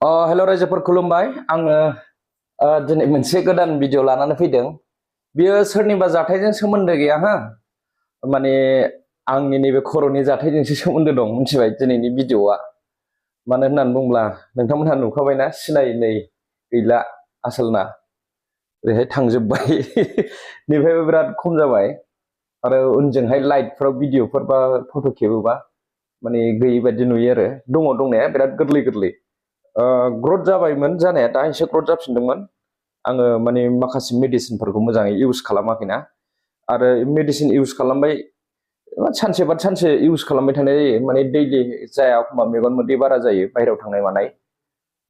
हेल' रायजोफोर खुलुमबाय आङो दिनै मोनसे गोदान भिडिअ लानानै फैदों। बियो सोरनिबा जाथायजों सोमोन्दो गैया हा, माने आंनि नैबे खर'नि जाथायजोंसो सोमोन्दो दं मिथिबाय दिनैनि भिडिअआ। मानो होननानै बुंब्ला नोंथांमोनहा नुखाबायना सिनायै गैला आसोलना ओरैहाय थांजोब्बाय निफ्रायबो बिराद खम जाबाय आरो उनजोंहाय लाइटफोराव भिडिअफोर बा फट' खेबोबा माने गैयै बायदि नुयो आरो दङ दंनाया बिराद गोरलै गोरलै ग्रथ जाबायमोन जानाया दा एसे ग्रथ जाफिनदोंमोन। आङो माने माखासे मेडिसिनफोरखौ मोजाङै इउज खालामाखैना आरो मेडिसिन इउज खालामबाय सानसे बाद सानसे इउज खालामबाय थानाय जायो माने दैलि जाया एखमबा मेगन मोदै बारा जायो बाहेरायाव थांनाय मानाय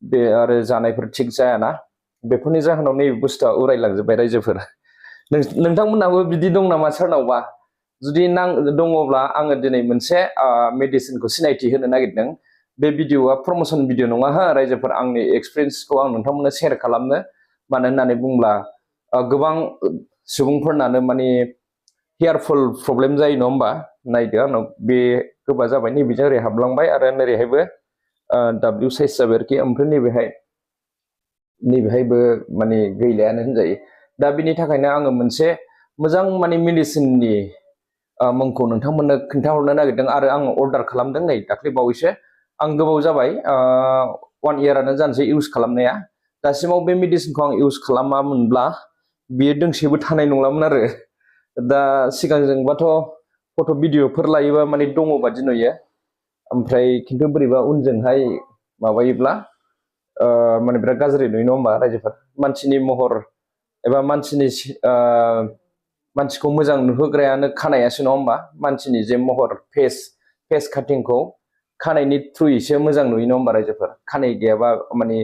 बे आरो जानायफोर थिग जायाना बेफोरनि जाहोनाव नैबे बुस्थुआ उरायलांजोब्बाय रायजोफोर। नोंथांमोनहाबो बिदि दं नामा सोरनावबा? जुदि दङब्ला आङो दिनै मोनसे मेडिसिनखौ सिनायथि होनो नागिरदों। बे भिडिअआ प्रमोसन भिडिअ नङा हा रायजोफोर, आंनि एक्सपिरियेन्सखौ आं नोंथांमोननो शेयार खालामनो। मानो होननानै बुंब्ला गोबां सुबुंफोरनानो माने हेयारफल प्रब्लेम जायो नङा होमबा? नायदो आंनाव बे गोबा जाबाय नैबेजों ओरै हाबलांबाय आरो नोरैहायबो डाब्लिउ साइज जाबाय आरोखि, ओमफ्राय नैबेहायबो माने गैलायानो होनजायो। दा बिनि थाखायनो आङो मोनसे मोजां माने मेडिसिननि मुंखौ नोंथांमोननो खिन्थाहरनो नागिरदों आरो आङो अर्डार खालामदों नै दाख्लै बावैसो। आं गोबाव जाबाय 1 इयारानो जानोसै इउज खालामनाया। दासिमाव बे मेडिसिनखौ आं इउज खालामामोनब्ला बेयो दोंसेबो थानाय नंलामोन आरो। दा सिगांजोंबाथ' फट' भिडिअफोर लायोबा माने दङ बादि नुयो, ओमफ्राय खिन्थु बोरैबा उनजोंहाय माबायोब्ला माने बिराद गाज्रि नुयो नङा होमबा रायजोफोर? मानसिनि महर एबा मानसिखौ मोजां नुहोग्रायानो खानायासो नङा होमबा? मानसिनि जे महर फेस काटिंखौ खानायनि थ्रुयैसो मोजां नुयो नङा होमबा रायजोफोर? खानाय गैयाबा माने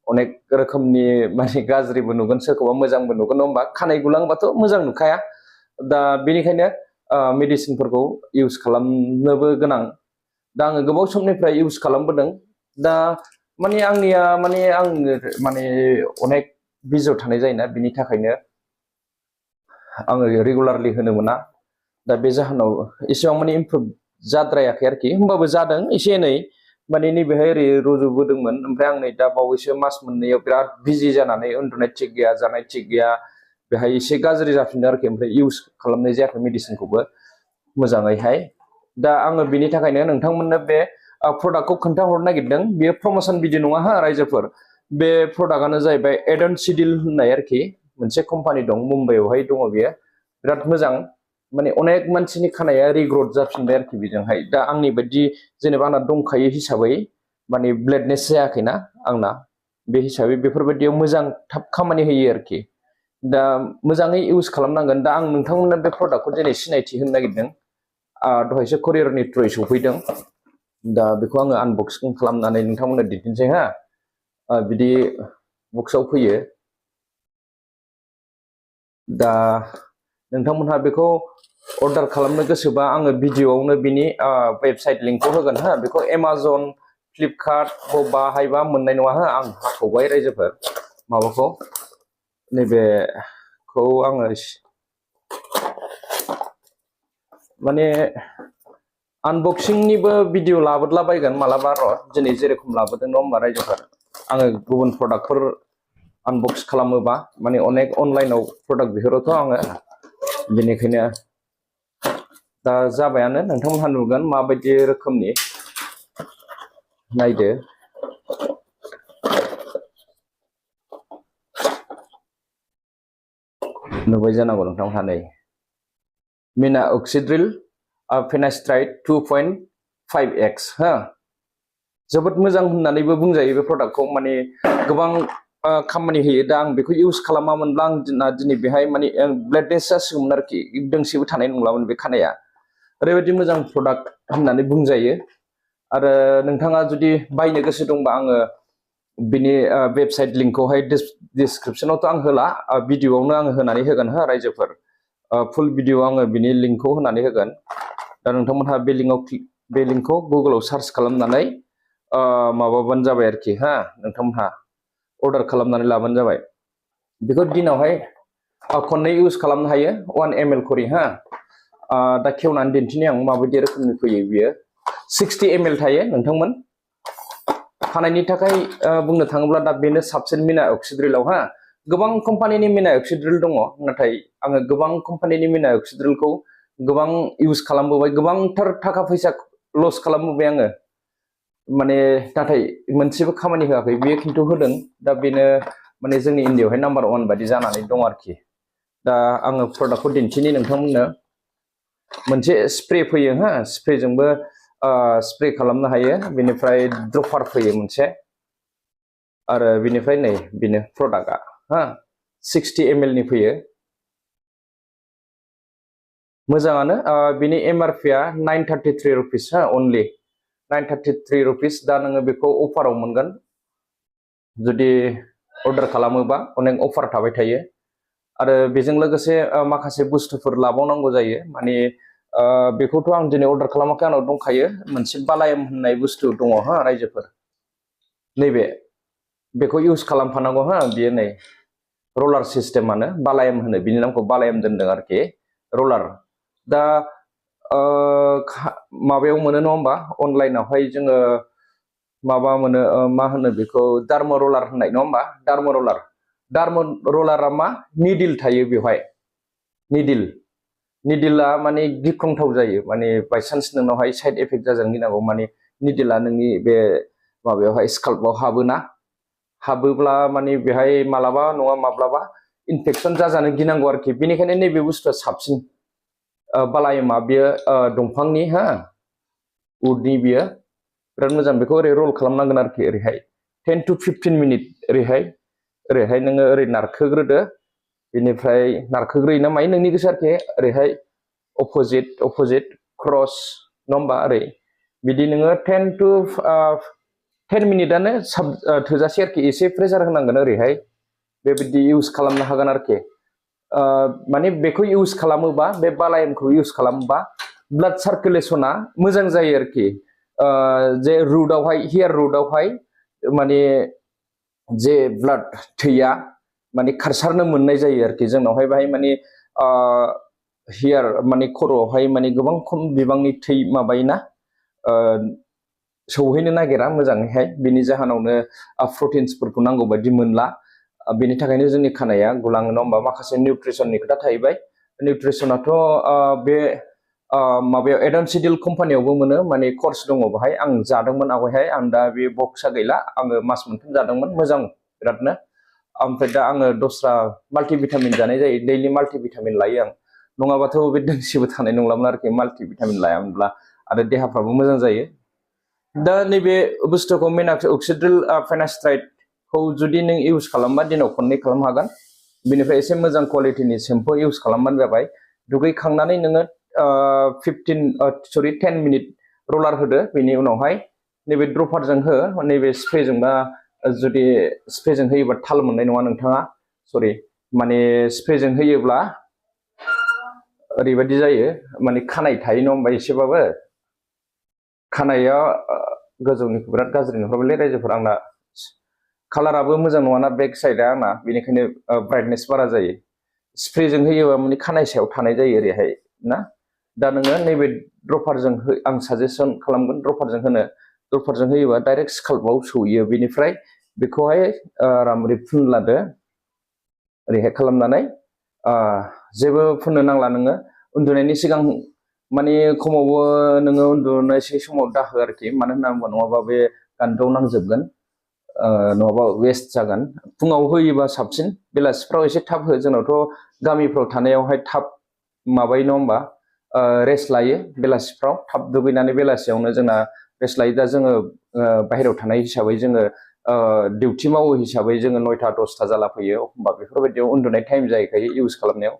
अनेक रोखोमनि माने गाज्रिबो नुगोन, सोरखौबा मोजांबो नुगोन नङा होमबा? खानाय गुलांबाथ' मोजां नुखाया। दा बेनिखायनो मेडिसिनफोरखौ इउज खालामनोबो गोनां। दा आङो गोबाव समनिफ्राय इउज खालामबोदों। दा माने आंनिया आङो अनेक बिजियाव थानाय जायोना, बिनि थाखायनो आङो रेगुलारलि होनो मोना। दा बे जाहोनाव एसेबां माने इमप्रुभ जाद्रायाखै आरोखि, होमबाबो जादों एसे एनै। माने नैबेहाय ओरै रज'बोदोंमोन, ओमफ्राय आं नै दा बावैसो मास मोननैयाव बिराद बिजि जानानै उन्दुनाय थिग गैया, जानाय थिग गैया, बेहाय एसे गाज्रि जाफिनदों आरोखि। ओमफ्राय इउज खालामनाय जायाखै मेडिसिनखौबो मोजाङैहाय। दा आङो बिनि थाखायनो नोंथांमोननो बे प्रडाक्टखौ खोन्थाहरनो नागिरदों। बेयो प्रमोसन भिडिअ नङा हा रायजोफोर। बे प्रडाक्टआनो जाहैबाय एडनसिडिल होननाय आरोखि, मोनसे कम्पानि दं मुम्बाइआवहाय दङ बेयो, बिराद मोजां। माने अनेक मानसिनि खानाया रिग्रथ जाफिनबाय आरोखि बेजोंहाय। दा आंनि बायदि जेनेबा आंना दंखायो हिसाबै माने ब्लेडनेस जायाखैना आंना, बे हिसाबै बेफोरबायदियाव मोजां थाब खामानि होयो आरोखि। दा मोजाङै इउज खालामनांगोन। दा आं नोंथांमोननो बे प्रडाक्टखौ दिनै सिनायथि होनो नागिरदों। दहायसो कुरियारनि थ्रुयै सफैदों। दा बेखौ आङो आनबक्सिं खालामनानै नोंथांमोननो दिन्थिनोसै हा। बिदि बक्सआव फैयो। दा नोंथांमोनहा बेखौ अर्डार खालामनो गोसोबा आङो भिडिअआवनो बिनि वेबसाइट लिंकखौ होगोन हा। बेखौ एमाजन, फ्लिपकार्ट बबाहायबा मोननाय नङा हा। आं हाखावबाय रायजोफोर माबाखौ, नैबेखौ आङो माने आनबक्सिंनिबो भिडिअ लाबोदलाबायगोन मालाबा र', दिनै जेरेखम लाबोदों नङा होमबा रायजोफोर? आङो गुबुन प्रडाक्टफोर आनबक्स खालामोबा माने अनेक अनलाइनाव प्रडाक्ट बिहरोथ' आङो, बेनिखायनो दा जाबायानो, नोंथांमोनहा नुगोन माबायदि रोखोमनि। नायदो नुबाय जानांगौ नोंथांमोनहा, नै मिना अक्सिड्रिल फेनास्ट्राइड 2.5x हा। जोबोद मोजां होननानैबो बुंजायो बे प्रडाक्टखौ, माने गोबां खामानि होयो। दा आं बेखौ इउज खालामामोनब्ला आं दिनै बेहाय माने ब्लेडनेस जासिगौमोन आरोखि, दोंसेबो थानाय नंलामोन बे खानाया। ओरैबायदि मोजां प्रडाक्ट होननानै बुंजायो। आरो नोंथाङा जुदि बायनो गोसो दंबा आङो बिनि वेबसाइट लिंकखौहाय डिसक्रिपसनावथ' आं होला, भिडिअआवनो आङो होनानै होगोन हा रायजोफोर। फुल भिडिअ आङो बिनि लिंकखौ होनानै होगोन। दा नोंथांमोनहा बे लिंकखौ गुगोलाव सार्च खालामनानै माबाबानो जाबाय आरोखि हा। नोंथांमोनहा अर्डार खालामनानै लाबानो जाबाय। बेखौ दिनावहाय खननै इउज खालामनो हायो, 1 ml खरि हा। दा खेवनानै दिन्थिनि आं माबायदि रोखोमनि फैयो बियो। 60 ml थायो नोंथांमोन। खानायनि थाखाय बुंनो थाङोब्ला दा बेनो साबसिन मिनाक्सिडिलाव हा गोबां कम्पानिनि मिनाक्सिडिल दङ नाथाय आङो गोबां कम्पानिनि मिनाक्सिडिलखौ गोबां इउज खालामबोबाय गोबांथार थाखा फैसा लस खालामबोबाय आङो माने नाथाय मोनसेबो खामानि होआखै बेयो खिन्थु होदों दा बेनो माने जोंनि इन्डियायावहाय नाम्बार 1 बायदि जानानै दं आरोखि दा आङो प्रडाक्टखौ दिन्थिनि नोंथांमोननो मोनसे स्प्रे फैयो हा स्प्रेजोंबो स्प्रे खालामनो हायो बेनिफ्राय ड्रपार फैयो मोनसे आरो बिनिफ्राय नै बेनो प्रडाक्टआ हा 60 ml नि फैयो मोजाङानो बिनि MRP आ 933 रुपिस हा अनलि 933 रुपिस दा नोङो बेखौ अफाराव मोनगोन जुदि अर्डार खालामोबा अनेक अफार थाबाय थायो आरो बेजों लोगोसे माखासे बुस्थुफोर लाबावनांगौ जायो माने बेखौथ' आं दिनै अर्डार खालामाखै आंनाव दंखायो मोनसे बालायम होननाय बुस्थु दङ हा रायजोफोर नैबे बेखौ इउज खालामफानांगौ हा बियो नै रलार सिस्टेमानो बालायम होनो बिनि नामखौ बालायम दोनदों आरोखि रलार दा माबायाव मोनो नङा होमबा अनलाइनावहाय जोङो माबा मोनो मा होनो बेखौ डार्म रलार होननाय नङा होमबा डार्म रलारा मा निडिल थायो बेवहाय निडिला माने गिख्रंथाव जायो माने बायसान्स नोंनावहाय साइड इफेक्ट जाजानो गिनांगौ माने निडिला नोंनि बे माबायावहाय स्काल्पआव हाबोब्ला माने बेहाय मालाबा नङा माब्लाबा इनफेक्सन जाजानो गिनांगौ आरोखि बेनिखायनो नैबे बुस्थुआ साबसिन बालायमा बियो दंफांनि हा उडनि बियो बिराद मोजां बेखौ ओरै रल खालामनांगोन आरोखि ओरैहाय 10 to 15 मिनिट ओरैहाय नोङो ओरै नारखोग्रोदो बेनिफ्राय नारखोग्रोयोना मायो नोंनि गोसो आरोखि ओरैहाय अपोजिट क्रस नङा होमबा ओरै बिदि नोङो 10 मिनिटानो थोजासे आरोखि एसे प्रेसार होनांगोन ओरैहाय बेबायदि इउज खालामनो हागोन आरोखि माने बेखौ इउज खालामोबा बे बालायमखौ इउज खालामोबा ब्लाड सार्कुलेसना मोजां जायो आरोखि जे हेयार रुटआवहाय माने जे ब्लाड थैया माने खारसारनो मोननाय जायो आरोखि जोंनावहाय बाहाय माने हेयार माने खर'आवहाय माने गोबां खम बिबांनि थै माबायोना सौहैनो नागिरा मोजाङैहाय बेनि जाहोनावनो प्रटिन्सफोरखौ नांगौ बायदि मोनला बेनि थाखायनो जोंनि खानाया गुलाङो नङा होमबा माखासे निउट्रिसननि खोथा थाहैबाय निउट्रिसनाथ' बे माबायाव एडन्सिडिल कम्पानियावबो मोनो माने कर्स दङ बाहाय आं जादोंमोन आवगायहाय आं दा बे बक्सआ गैला आङो मास मोनथाम जादोंमोन मोजां बिरादनो ओमफ्राय दा आङो दस्रा माल्टिभिटामिन जानाय जायो दैलि माल्टिभिटामिन लायो आं नङाबाथ' बे दोंसेबो थानाय नंलामोन आरोखि माल्टिभिटामिन लायामोनब्ला आरो देहाफ्राबो मोजां जायो दा नैबे बुस्थुखौ मिनाक्सिडिल फेनास्ट्राइडखौ जुदि नों इउज खालामबा दिनाव खननै खालामनो हागोन बेनिफ्राय एसे मोजां क्वालिटिनि सेम्पु इउज खालामबानो जाबाय दुगैखांनानै नोङो 10 मिनिट रलार होदो बेनि उनावहाय नैबे ड्रपारजों हो नैबे स्प्रेजोंबा जुदि स्प्रेजों होयोबा थाल मोननाय नङा नोंथाङा सरि माने स्प्रेजों होयोब्ला ओरैबायदि जायो माने खानाय थायो नङा होमबा एसेबाबो खानाया गोजौनिखौ बिराद गाज्रि नुहुरबायलै रायजोफोर आंना कालाराबो मोजां नङाना बेक साइडआ आंना बेनिखायनो ब्राइटनेस बारा जायो स्प्रेजों होयोबा माने खानाय सायाव थानाय जायो ओरैहाय ना दा नोङो नैबे ड्रपारजों आं साजेसन खालामगोन ड्रपारजों होयोबा डाइरेक्ट स्काल्पआव सहैयो बेनिफ्राय बेखौहाय आरामै फुनलादो ओरैहाय खालामनानै जेबो फुननो नांला नोङो उन्दुनायनि सिगां माने खमावबो नोङो उन्दुनायसै समाव दाहो आरोखि मानो होनना बुङोबा नङाबा बे गान्दआव नांजोबगोन नङाबा वेस्ट जागोन फुङाव होयोबा साबसिन बेलासिफ्राव एसे थाब हो जोंनावथ' गामिफ्राव थानायावहाय थाब माबायो नङा होमबा रेस्ट लायो बेलासिफ्राव थाब दुगैनानै बेलासियावनो जोंना रेस्ट लायो दा जोङो बाहेरायाव थानाय हिसाबै जोङो डिउटि मावो हिसाबै जोङो 9टा 10टा जाला फैयो होमबा बेफोरबायदियाव उन्दुनाय टाइम जाहैखायो इउज खालामनायाव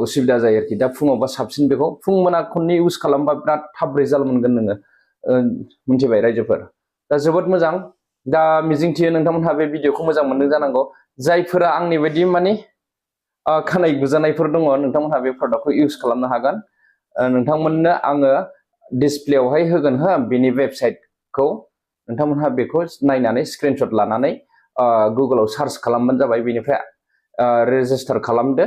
उसुबिदा जायो आरोखि दा फुङावबा साबसिन बेखौ फुं मोना खननै इउज खालामबा बिराद थाब रिजाल्ट मोनगोन नोङो मिथिबाय रायजोफोर दा जोबोद मोजां दा मिजिंथियो नोंथांमोनहा बे भिडिअखौ मोजां मोनदों जानांगौ जायफोरा आंनि बायदि माने खानाय गुजानायफोर दङ नोंथांमोनहा बे प्रडाक्टखौ इउज खालामनो हागोन नोंथांमोननो आङो डिसप्लेयावहाय होगोन हो बेनि वेबसाइटखौ नोंथांमोनहा बेखौ नायनानै स्क्रिनशट लानानै गुगोलाव सार्च खालामबानो जाबाय बेनिफ्राय रेजिस्टार खालामदो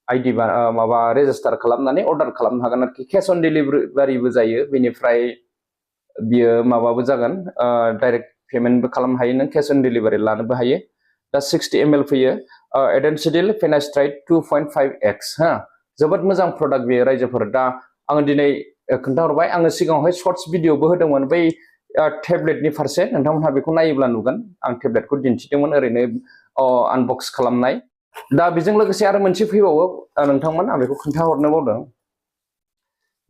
आइडि माबा रेजिस्टार खालामनानै अर्डार खालामनो हागोन आरोखि केस अन डिलिभारिबो जायो बेनिफ्राय बियो माबाबो जागोन डाइरेक्ट पेमेन्टबो खालामनो हायो नों कैश अन डिलिभारि लानोबो हायो दा 60 ml फैयो एडेनसिडिल फेनास्ट्राइड 2.5x हा जोबोद मोजां प्रडाक्ट बेयो रायजोफोर दा आङो दिनै खोन्थाहरबाय आङो सिगाङावहाय शर्ट्स भिडिअबो होदोंमोन बै टेब्लेटनि फारसे नोंथांमोनहा बेखौ नायोब्ला नुगोन आं टेब्लेटखौ दिन्थिदोंमोन ओरैनो आनबक्स खालामनाय दा बेजों लोगोसे आरो मोनसे फैबावो नोंथांमोन आं बेखौ खोन्थाहरनो बावदों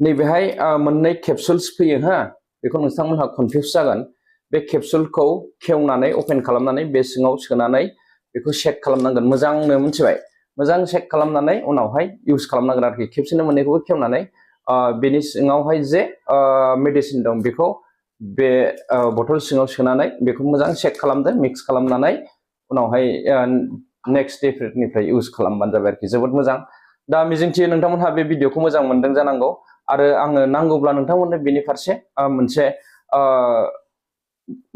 नैबेहाय मोननै केपसुल्स फैयो हा बेखौ नोंथांमोनहा कनफिउस जागोन बे केपसुलखौ खेवनानै अपेन खालामनानै बे सिङाव सोनानै बेखौ चेक खालामनांगोन मोजांनो मिथिबाय मोजां चेक खालामनानै उनावहाय इउज खालामनांगोन आरोखि खेबसेनो मोननैखौबो खेवनानै बेनि सिङावहाय जे मेडिसिन दं बेखौ बे बथल सिङाव सोनानै बेखौ मोजां चेक खालामदो मिक्स खालामनानै उनावहाय नेक्स्ट डेनिफ्राय इउज खालामबानो जाबाय आरोखि जोबोद मोजां दा मिजिंथियो नोंथांमोनहा बे भिडिअखौ मोजां मोनदों जानांगौ आरो आङो नांगौब्ला नोंथांमोननो बेनि फारसे मोनसे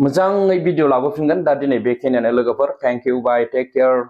मोजाङै भिडिअ लाबोफिनगोन दा दिनै बेखिनियानो लोगोफोर thank you bye take care